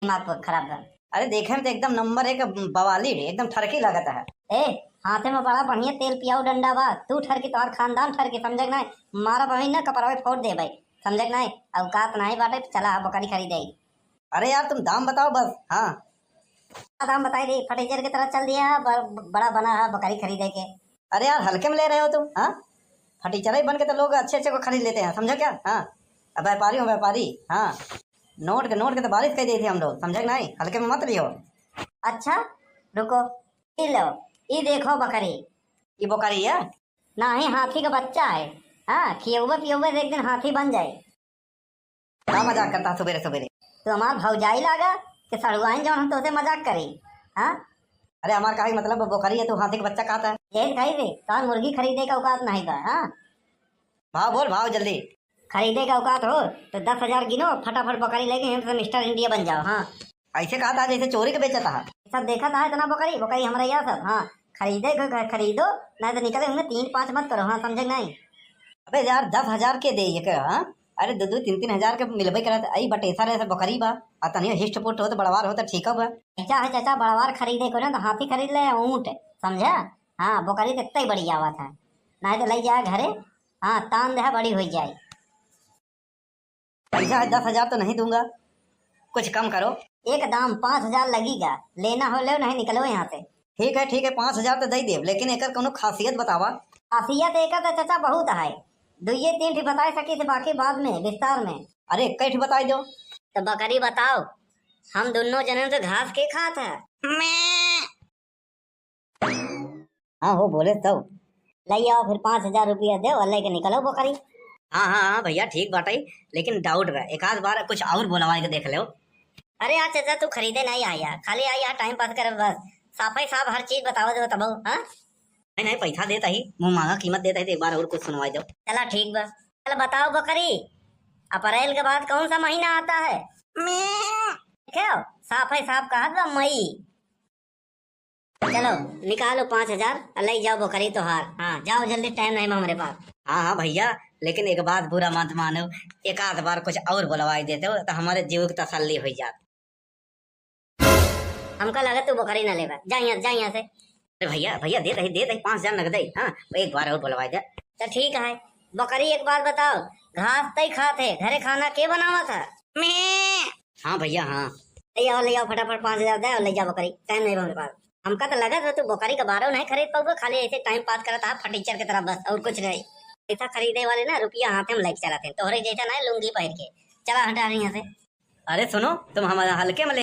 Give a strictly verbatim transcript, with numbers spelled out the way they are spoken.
दिमाग तो खराब बा। अरे देखे में तो एकदम नंबर एक बवाली है, एकदम ठरकी लागत है। ए, हाथे में बड़ा बढ़िया तेल पियाऊ डंडा बा, तू ठरकी, तोहार खानदान ठरकी, समझे के नाहीं? मारा बहिन ना कपड़वे फोड़ देबे, समझे के नाहीं? औकात नाहीं बाटे, चला बकरी खरीदे। अरे यार तुम दाम बताओ बस। हाँ। का दाम बताई दी, फटीचर की तरह चल दिया है, ब-, बड़ा बना है बकरी खरीदे के। अरे यार हल्के में ले रहे हो तुम, हाँ? फटीचर ही बन के तो लोग अच्छे अच्छे को खरीद लेते हैं, समझा क्या? हाँ, अब व्यापारी हो व्यापारी। हाँ, नोट के, नोट के तो बारिश कर दी थी हम लोग, समझे कि नाहीं? हल्के में मत लियो। अच्छा, रुको, ई लो, ई देखो बकरी। ई बकरी है? नाहीं, हाथी का बच्चा है। हाँ, खियौबे पियौबे से एक दिन हाथी बन जाए। का मजाक करता है सुबेरे सुबेरे? तू हमार भौजाई लागा कि सड़ुआइन जौन हम तोसे मजाक करी? हाँ? अरे हमार कहे के मतलब बकरी है, तू हाथी के बच्चा कहता है। यही कही थे, तोहार मुर्गी खरीदे का औकात नाहीं बा, हाँ? भाव बोल, भाव जल्दी। खरीदे का औकात हो तो दस हजार गिनो, फटाफट बकरी लेके यहाँ से मिस्टर इंडिया बन जाओ। हाँ। ऐसे कहा था जैसे चोरी के बेचता है। सब देखा था इतना बकरी, बकरी हमरा यहाँ सब। हाँ, खरीदे के ख-, खरीदो, नाहीं तो निकले होंगे तीन पाँच मत करो। हाँ, समझे कि नाहीं? अबे यार, दस हजार के दे ये के, हाँ? अरे दो दो तीन तीन हजार के मिलबे करत, आई बटेसर है, बकरी बा, आ तनियो हिस्ट पुट हो तो बड़वार हो तो ठीक बा। चाचा है चाचा, बड़वार खरीदे को ना तो हाथी खरीद ले या ऊँट, समझा? हाँ, बकरी तो इतना ही बढ़िया बात है, नाहीं तो ले जाए घरे। हाँ, तान दे बड़ी हो जाए। पैसा है दस हजार तो नहीं दूंगा, कुछ कम करो। एक दाम पाँच हजार लगेगा, लेना हो लो, नहीं निकलो यहाँ से। ठीक है, ठीक है, पाँच हजार तो दे देब, लेकिन एकर कोनो खासियत बतावा। खासियत एकर तो चाचा बहुत है, दुइये तीन ठी बताई सकी थे, बाकी बाद में विस्तार में। अरे एक ठी बताई दो। तो बकरी बताओ, हम दोनों जने से घास के खात है? मैं हाँ हो बोले तब। लई आओ फिर पाँच हजार रुपया दे और लेके निकलो बकरी। हाँ, हाँ, हाँ भैया, ठीक बाटे, लेकिन डाउट बा, एक आध बार कुछ और बोलवा के देख लो। अरे यार चाचा, तू खरीदे नहीं आया, खाली आई यहाँ टाइम पास करे बस, साफे साफ हर चीज बतावा दे तब, हाँ? नहीं, नहीं, पैसा देता ही, मुँह मांगा कीमत देता ही, तो एक बार और कुछ सुनवा दो। चला ठीक बा, चल बताओ बकरी, अप्रैल के बाद कौन सा महीना आता है? मैं देखो, साफे साफ कहा था, मई। चलो, निकालो पाँच हजार और ले जाओ बकरी तोहार। हाँ, जाओ जल्दी, टाइम नहीं बा हमरे पास। हाँ, हाँ भैया, लेकिन एक बात बुरा मत मानो, एक आध बार कुछ और बोलवाई देते हो तो हमारे जीव की तसल्ली हो जात। हमका लगा तू बकरी ना लेबा, जा यहाँ, जा यहाँ से। अरे भैया, भैया, दे दही, दे दही, पाँच हजार नगदे। हाँ, एक बार और बोलवाई दे। तो ठीक है, बकरी एक बात बताओ, घास तई खात है, घरे खाना के बनावा था? मैं हाँ भैया, हाँ। ले आओ, ले आओ, फटाफट पाँच हजार दे और ले जाओ बकरी, टाइम नहीं बा हमरे पास। हमका तो लगत है तू बकरी के बारह नहीं खरीद पाउबे, खाली ऐसे टाइम पास करत है फटीचर के तरह बस, और कुछ नहीं। पैसा खरीदे वाले ना रुपया हाथे में लेके चलत हैं, तोहरे जैसा ना लुंगी पहन के। चला हटा यहाँ से। अरे सुनो, तुम हमारा हल्के में ले